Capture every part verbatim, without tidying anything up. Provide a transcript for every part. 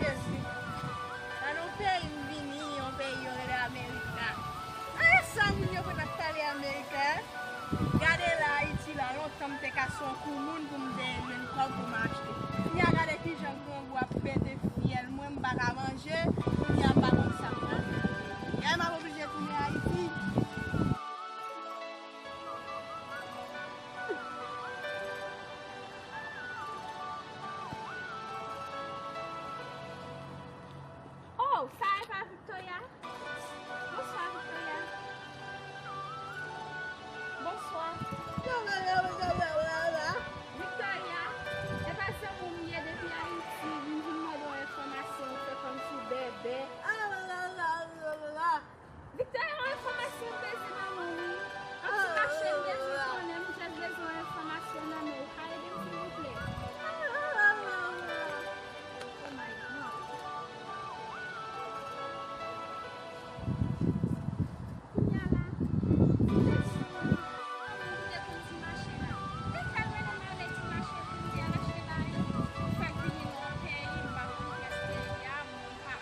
Jezi. Nan yon peyi m vini, yon peyi yo rele Amerika. Gade sa moun yo konn ap pale Amerika. Gade la, Ayiti la, lontan m te ka se yon kou moun pou m te jwenn kòb pou m achte. Kounye a gade kijan grangou ap pete fyèl mwen, m pa ka manje, kounye a m pa konn sa m pral fè. Kounye a m ap oblije tounen Ayiti. Oh, sa e pa Victoria? Bonswa, Victoria. Bonswa. Victoria, e pa se ou m ye depi Ayiti, m vin mande w enfòmasyon, ou fè kòmsi w bèbè. Victoria, yon enfòmasyon m bezwen nan men w, wi. Yon ti mache m bezwen konnen, m jis bezwen yon enfòmasyon nan men w. Ou ka ede m, silvouplè? Oh my God. Kounye a la, m te sou, m te konn ti mache la. Te fè m rele m ale ti mache pou m te al achte bagay yo. M fèk vini nan yon peyi, m pa konn pyès peyi a, m pa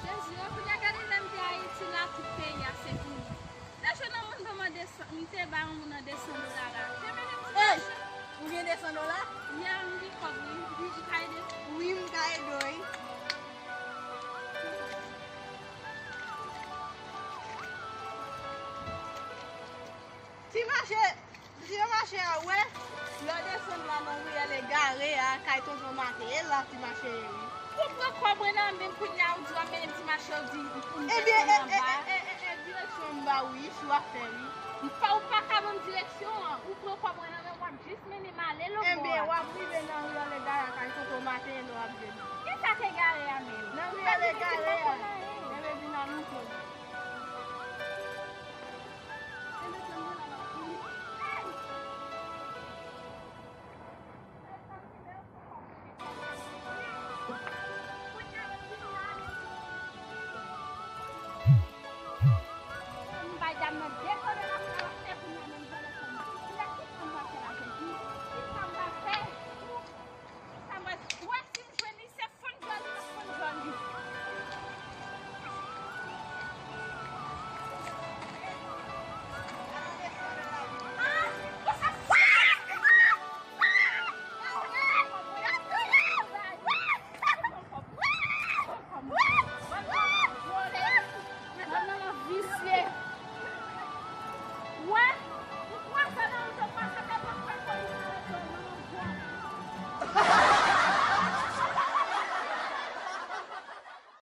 Jezi, o, kounye a gade lè m te Ayiti la, tout peyi a se pou mwen. Te jwenn yon moun ban mwen de san, m te ba yon moun nan de san dola la. Te mennen m ti Ey! Mache. Ou gen de san dola? Ya, m gen kòb, wi. Wi, m ka ede w, wi. Ti mache, ti mache a, wè, lè w desann la nan riyèl egare a, kay tonton Mate, e la ti mache ye, wi. Ou pran kòb mwen nan men m kounye a, ou di w ap mennen m ti mache, ou di pou m desann anba. Ebyen, e, e, e, e, e, direksyon m ba w, wi, si w ap fè, wi. M pa, ou pa ka ban m direksyon an, ou pran kòb mwen nan men m, w ap jis mennen m ale lòtbò a. Ebyen, w ap rive nan riyèl egare.